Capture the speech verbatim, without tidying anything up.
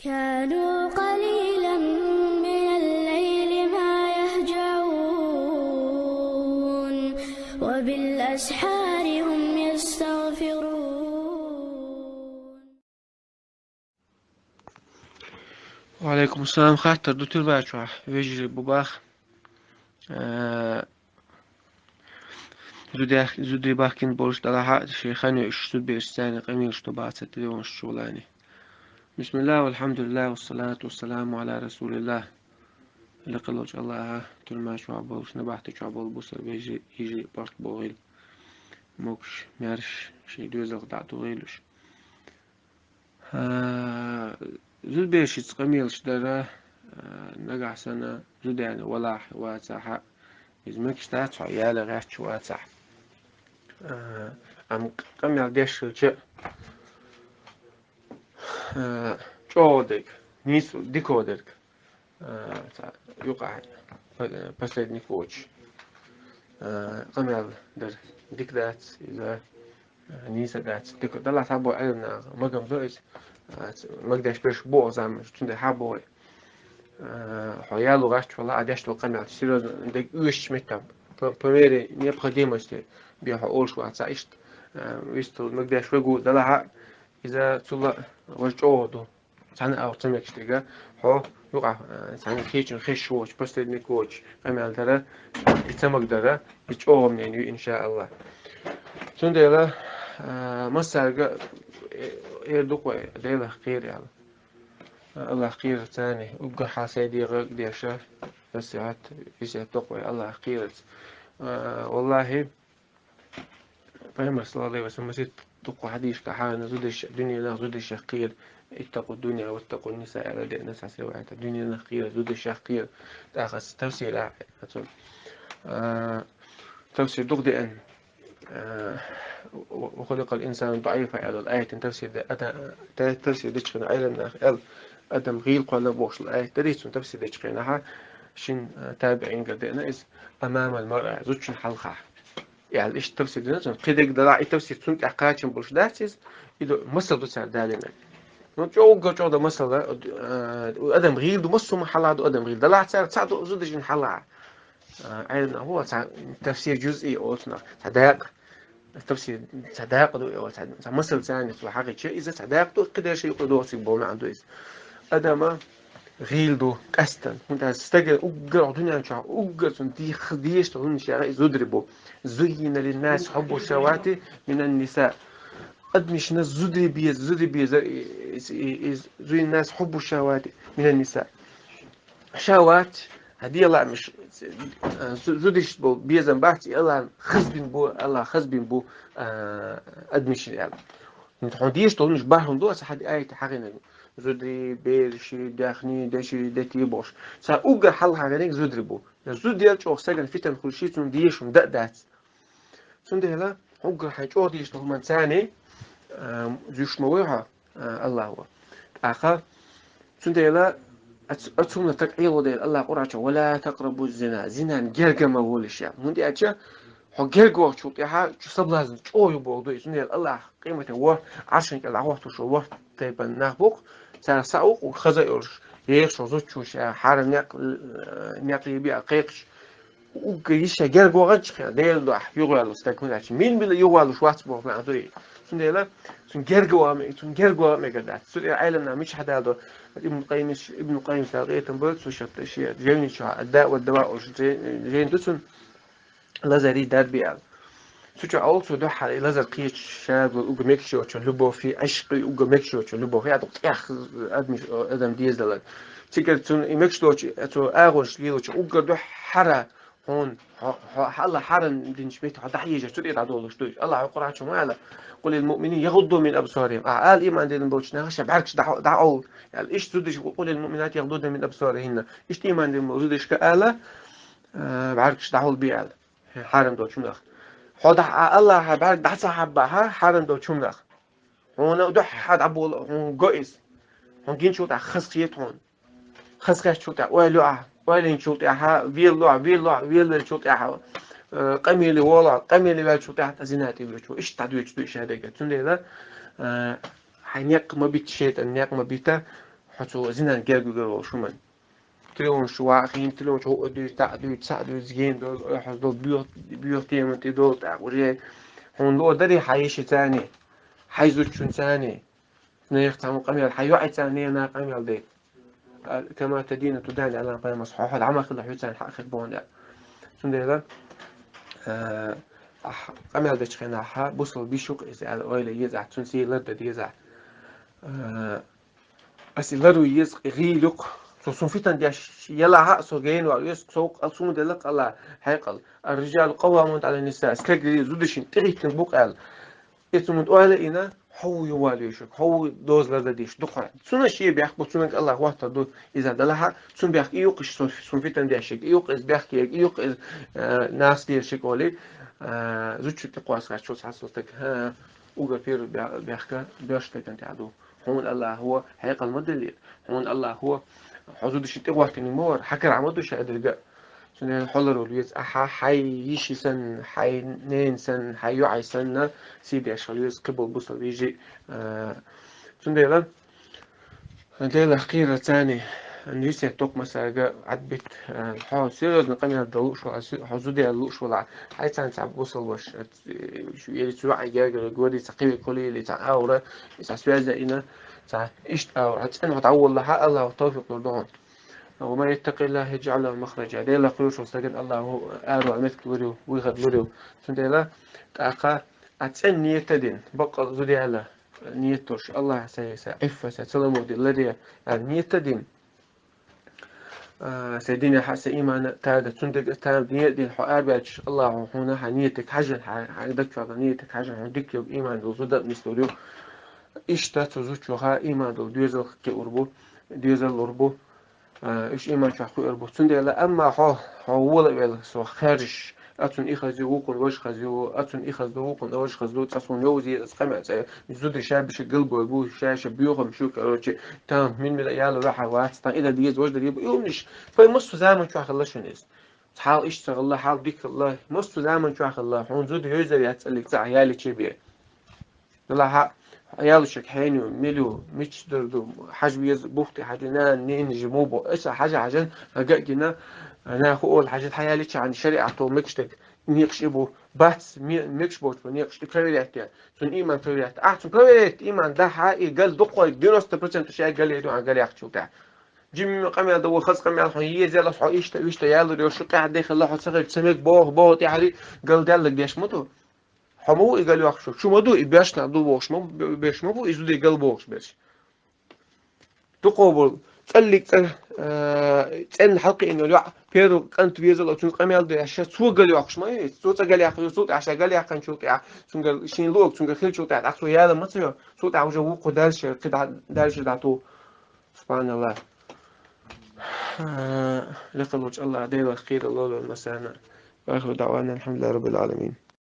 كانوا قليلا من الليل ما يهجعون وبالأسحار هم يستغفرون. وعليكم السلام. Хаттар ду турбачу вежири бубах. Э, зудях-, зудри бахкин болуш далахьа, шейхани уьш зудберш цани къамил, что бацат леон шулани. بسم الله والحمد لله والصلاة والسلام على رسول الله. Лекъалуч Аллаха, турмачу болуш, набахтачу болу бусар вежи, ижи, барт богъил. Мокш, мерш, шей дуьзалх датугъилуш. А, зудбершиц къамелаш дара, а, нагахь сана зудяна валахь вацахьа, из мекаш дац хьо яла гӀаьчча вацахь. А, ам къамел деш хилча, а, чӀогӀа дерг, нийса дика дерг. А, ца, юкъахь, по-, последний коч. А, къамел дар дика дац, иза, а, нийса дац. Дика далла сабо Ӏилманах, магам до иза. А, ц-, магдеш берш бо заман, цунда хьабо. А, хьо ялу гӀаш чула, а деш долу къамел, серьёзно, дерг уьш меттам. По, по мере необходимости, бе хьо олуш ваца иштта. А, вистал магдеш вегу далахьа, иза цула важ чӀогӀа ду. Цхьана агӀор ца мегаш дерг, хьо юкъахь, э, цхьана кхечун хеш воцуш, последний коч, къамел дара, и ца магадара, и чӀогӀа мнение ю, иншааллах. Цундела, э, массаьрга, э, эр ду-кх вай, Делах кхера аьлла. Аллах кхера царна, уггар хьал сайн дегӀа деша, насихьат, весет ду-кх вай, Аллах кхерарца. Э, валлахи, Пайхамар, саллаллаху алейхи ва саллям, масит дуккха хьадийшка хьарна зудаш, дуьненах зудашах кхера, اتقوا الدنيا واتقوا النساء, аьлла деана цхьа риваята, дуьненах кхера, зудашах кхера. ТӀаккха тафсира, а, тафсир дукха деана, а, وخلق الإنسان ضعيفا аьлла аятан тафсир де, ада, та-, тафсир дечхина Ӏилманах аьлла, адам гӀийла кхоьллина бохуш аят дарий цунна тафсир дечхинахьа, шин, а, табиӀингара деана иза, أمام المرأة, зудчун хьалха. Ял иштта тафсир дина цунна. Кхидерг далахь и тафсир цунна тӀехь кхачам болуш дац иза. И ду, масал ду цара далина. Ну, чӀогӀа, чӀогӀа дан масала, э, адам гӀийла ду, массо хьалха ду адам гӀийла. Далахь цара цхьа ду зудашин хьалха. Э, Ӏилманах хӀу, цхьа тафсир жузъи олу цунах, цхьа дакъа. Тафсир, цхьа дакъа ду, э, цхьа, цхьа масал царна цо хьагӀича, иза цхьа дакъа ду, кхидерш юкъа доцург боху маьӀна ду иза. Адама гӀийла ду, къаьстина. ХӀунда аьлча стеган уггар дуьнен чохь, уггар цунна дийх-, дезаш долу хӀуманаш яра и зударий бу. زين للناس حب الشهوات من النساء. Адамашна зударий беза, зударий беза, и, и, и, и, زين للناس حب الشهوات من النساء. Шахават, хьан дела лаамаш, а, зу-, зудаш болу безам бац, и Аллахьан хазбина бу, Аллахь хазбина бу, а, адамашна аьлла. Хьуна дезаш долу хӀуманаш бахьана ду, аса хьан аят хьагӀинарг. Зударий, бераши, даьхни, деши, дети бохуш. Цхьа уггар хьалха гӀениг зударий бу. Зуда ял чӀогӀа стагана фитан хуьлуш, цунна дезаш хӀума дан а дац. Цундела, уггар хьайн чӀогӀа дезаш долу хӀуманца, а, зуьйш ма вай хьо, а, Аллахьо. ТӀаккха, цундела, ац-, ацунна так Ӏело дела, Аллахь Къуръан чу: «ولا تقربوا الزنا», зинан герга ма волуш, я. ХӀунда аьлча, хьо герга вахчул тӀаьхьа, чу соблазн чӀогӀа ю боху ду. Цундела Аллахь къематан вор, Ӏаршан кӀел дӀахӀоттуш вор тайпан нах бу-кх, цара схьа а ву-кх, хаза а йолуш, ехаш зудчуьнаш, хьарам некъ, э, некъ йиби а кхайкхаш, уггар йиша герга ваханча хьан, Делан дуьхьа юхаваьлла стаг хӀунда аьлча, мин била юхавалуш вац боху маьӀна ду и. Цундела, цунна герга ваха ме-, цунна герга ваха мегар дац. Цу тӀера Ӏелам нах мичахь дала до, Ибн Къаййимис, Ибн Къаййим сагӀетам бо, цу шатта шен жайни чохь, «Ад-Даъ ва ад-Даваъ» олуш жай-, жайна ду цунна. Лазарий дарби аьлла. Цу чу олу цо дуьххьара и лазар кхечу шадолу уггар мегаш йоцу любовь, Ӏишкъи уггар мегаш йоцу любовь, я дукха тӀех адамаш, адам дезадалар. Цигара цунна и мегаш доцу, цо агӀонаш лелочу уггар дуьххьара хьуна, хьо, хьо, хьо Аллахь хьарам динчу метте хьо дӀахьежар, цу тӀе дӀадолуш ду иза. Аллахь Къуръан чу ма аьлла: «قل للمؤمنين يغضوا من أبصارهم». А, ала иман диллина болчу наха ша бӀаьргаш дӀа-, дӀаӀовла. Аьлла, иштта зудаш, «قل للمؤمنات يغضضن من أبصارهن». Иштта иман диллина болу зудашка ала, а, бӀаьргаш дӀахьулбе аьлла. Хьарам долчу хӀуманах. Хьо дахьа, а, Аллахьа бӀаьрг дӀа ца хьаббахьа, хьарам долчу хӀуманах. Хьуна дуьххьа дӀабола, хьуна го иза. Хьуна гинчул тӀаьхьа хазахета хьуна. Хазахетчул тӀаьхьа ойла йо ахьа. Ойла йинчул тӀаьхьа велало ахьа, велало ахьа, велавелчул тӀаьхьа, э, къамеле воло ахьа, къамеле ваьлчул тӀаьхьа зина тӀе воьдуш. Иштта дӀадоьдуш ду и шадерга. Цундела, э, хьайн некъ ма бита, шайтӀан некъ ма бита. Цо зинан гергугар волуш хӀуман. Трионаш ваъ хин, трионаш хӀуъа дуьйцу, таъ дуьйцу, цхьаъ дуьйцу, ген долу, ой хьоз долу, боьх-, боьх тема тӀе долу, тӀаккха уже хьуна ло дарий хьан йиши царний, хьайн зудчун царний, нехан цхьа къамел, хьайн йоӀи царний нена къамел дайта. А, кама тадину тудан, аьлла пайхамарс, хьо хьо дӀа ма хила хьуьйцарна хьаъ хир боху аьлла. Цундела, а, ахь къамел дечу хенахь, бусалба йиш ю-кх иза аьлла, ойла еза ахь, цунна сий лардан деза ахь. А, Ас и лару еза гӀийла ю-кх. Со сун фитан деш елахь а, со гена ваьлла веза, со вукху суна делла-кх Аллахь хьекъал. Ар-рижалу къаввамун Ӏала ниса. Стеган зудашна тӀехӀиттина бу-кх аьлла. И цунна ойла а йина, хьо ву ювала вешург, хьо ву дозалла дан дийш ду-кх хьо. Цунна шен бехк бу, цунна Аллахь хӀоттор ду иза делахь а, цунна бехк и ю-кх, со сун фитан дешерг и ю-кх, иза бехк ерг и ю-кх, иза, э, нах лелашерг олий, э, зудчун тӀе кхоссахь цхьа стаг, хӀа, уггар первый бе-, бехк доьшург стагана тӀехь ду. Хьуна Аллахьо хьекъал ма деллера. Хьуна Аллахьо хьо зудашна тӀехӀоттийнарг ма вара, хьан карахь ма ду ша дерг а. Цундела хьо ларвала веза ахьа, хьайн йиши санна, хьайн ненан санна, хьайн йоӀи санна, сий деш хила веза кхиболу бусалба йижи. А, цундела Делах кхерар царний, нисет токхамасарга Ӏадбит, а, хьо серьёзно къамел дан лууш валахь, хьо зуда яла лууш валахь, хьайн царна цхьа бусалба ваша, э, или цу йоӀе гергара годи цхьа кхин векали или цхьа аура, цхьа связь а йина, цхьа иштта аура, хьан цӀена хьо дӀаволлахь а, Аллахьо тавфикъ лур ду хьуна. «Ва ман яттакъиллахьа яжӀал лахьу махража». Делах кхоьруш волу стагана Аллахьо аравала меттиг лур ю, выход лур ю. Цундела тӀаккха а цӀена нийят а дина, баккъал зуда яла нийят долуш, Аллахьа сайн, сайн Ӏиффа, сайн саламат де ларъе аьлла нийят а дина. А, сайн динехь а, сайн иймана а тада, цундела а тада нийят а дина хьо арабаьлча, Аллахьо хьуна хьан нийятиг хьажа, хьан, хьан даг чохь долу нийятиг хьажа, хьуна дика йолу ийман долу зуда а нислур ю. Иштта цу зудчух а ийман долу доьзал кхиор бу, доьзал лур бу. А, уьш ийман чохь кхуьур бу. Цундела, амма хьо, хьо вола а велла, со хаьржаш, а цунна и хаза ю, вукхунна важа хаза ю, а цунна и хаза ду, вукхунна важа хаза ду, цкъа суна йовза еза, цкъа меа цӀе, зуда ша биша галбой бу, ша ша боьхам шу, короче, там, мин мила яла ваьхьа вац, там, и дан деза, важа дан деза, и умниш, пай массо заман чохь хилла шуна иза. Хьал иштта ца хилла, хьал дика хилла, массо заман чохь хилла, хьуна зуда йовзар яц цӀаллиг цхьа а яличи бе. Делахь а, ялушек хьеню, милю, мичча дар ду, хьажа веза, бухти хьажа, нана, нина жи му бу. Эса хьажа хьажан, ага а гина, наху ола хьажа, хьаялича хьан шариӀато мекшдаг, некъаш и бу, бац, ме-, мекш боч бу, некъаш и проверять я. Цун иман проверять. Ахь цун проверять, иман дахьа, и гал дукхой, девяносто процентов шай гал еду, а гал яхчу тя. Жимми къамел да, хаз къамел хьо езела, хьо ишта, вишта ялур, шу къяхь дехала, хьо цагӀир, цамек бох, бох, тяхьари, гал даллаг деш ма ду. Хьо ма ву и гал йоккхуш, шу ма ду, и беш нах ду вохуш ма, беш ма бу, и зуде гал бохуш берш. Дукхо бу, цӀаллиг цӀа, э, цӀенна хьалкхиъна йолу йоӀ, перу кӀант везал оцун къамел ду, аша цо гал йоккхуш ма ю, цо цӀа гал яккха ю, цул тӀаьхьа ша гал яккханчул тӀаьхьа, цунгар шин луъаг, цунгар хилчул тӀаьхьа, тӀаккха цо яла ма ца йо, цул тӀаьхьа уже вукху дальше, кхидӀа дальше дӀа ту. Субханаллах. Э, лекха лучу Аллах Делах кхийра лоло масана. Ва ахиру даъвана алхьамдулиллахи раббил аламин.